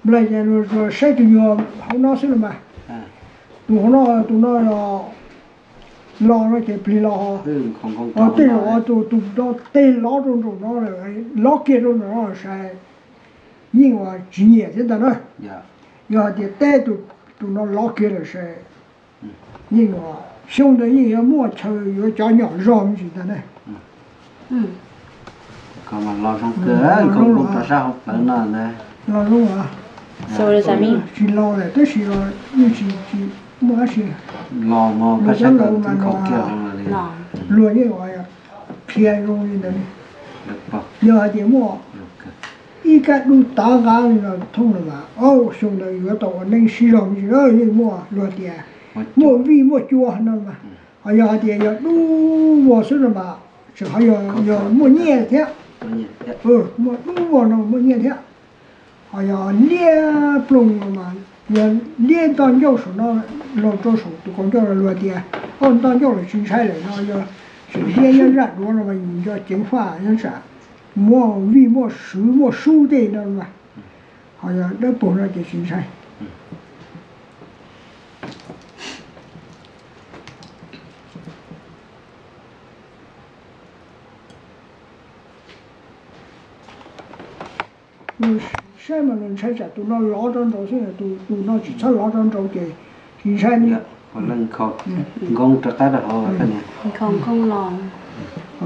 Nplai ces saib tus nyuag hauv no xwb los mas. Tus hauv no, tus no los no ces plig los ho. Tej zaum tus no tej lov rau nraum no lawm, lov kiag rau nraum no sai, yeej uas tsis nyiam thiab ntag na. Yog hais tias teb tus no lov kiag lawm sai, yeej uas xyoo ntawd yeej yuav muaj chaw yuav cov nyom zog me ntsis ntag na. Los zoo, los zoo, tsis los lawm tab sis yeej tsis muaj dab tsi. Luag cov laus mas luag yeej qhia zoo li ntawd. Yog hais tias muaj ib kab dub tav nqab li no thooj los mas, xyoo ntawd yuav tau ua neej sib zog me ntsis na, yeej muaj luag tias muaj vij muaj cua no mas. Ho yog hais tias yog dub vog xwb no mas tseem ho yog muaj nyiaj thiab. Muaj dub vog no muaj nyiaj thiab. Ho yog liab ploog no mas, yog liab ntoj ncauj saum no los rau saum tus kaus ncauj no luag tias, o, ntoj ncauj lawm tsis ntshai lawm no, yog tseem liab nyob zaj duav no mas yus nco ceev faj nyob tsam muaj vij muaj sub muaj sub tej no mas. Ho yog dawb paug no ces tsis ntshai. Saib mas nws ntshai tsam tus no lov rau nraud xwb, tus no tsis txhob lov rau nraud ces tsis ntshai li. Nkoo rov qab rau hauv.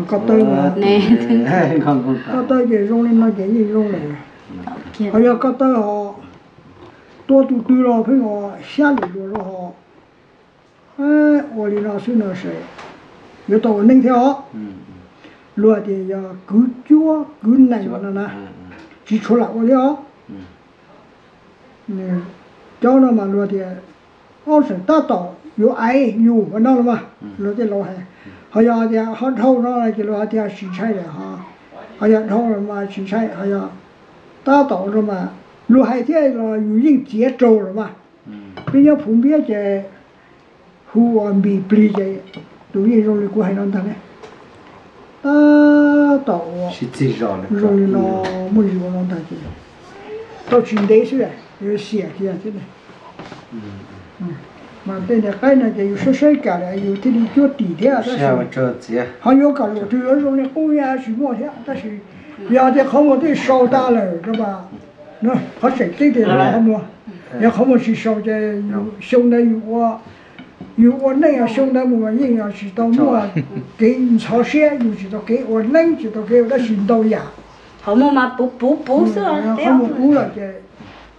Koj taw, koj taw ces zoo li no ces yeej zoo lawm. Ho yog koj taw ho tua tus twg los pheej ua xyab lwm luag rau ho ua li no xwb no ces yuav tau ua neej thiab os. Luag tias yog kwv cuab kwv nees no na, tsis tshuav lam ua thiab os. Cov no mas luag tias ob tseem tab tom yuav aiv yus ua no los mas luag tej laus hais. Ho yog tias ho dhau no ces luag tias tsis ntshai lawm ho. Ho yog dhau los mas tsis ntshai, ho yog tab tom no mas luag hais thiab los yus yeej txiav raug los mas. Peb nyob Phuv Npiab ces hu ua Npis Plig ces tus yeej zoo li kuv hais no ntag ne. Tab tom ua zoo li no, muaj yus ua no ntag ces tau tsis ntev xwb, yuav xiam kiag thiab ne. Mas tej niag qaib no ces yus saib saib kam lawm yus thiaj li cuab tim thiab tab sis ho yuav kom luag twg yuav zoo li qub yaj tsis muaj thiab tab sis yog tias qhov muag twb sau tas lawm no mas qhov tseem ceeb tias qhov muag, yog qhov muag tsis sau ces xyoo ntawd yus ua, yus ua neej xyoo ntawd mus mas yeej tsis tau muaj kev ntxhov siab, yus tsis tau kev ua neej tsis tau kev ua dab tsi ntau yam. Qhov muag puv puv xwb, qhov muag puv lawm ces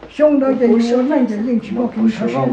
xyoo ntawd ces yus ua neej ces yeej tsis muaj kev ntxhov siab.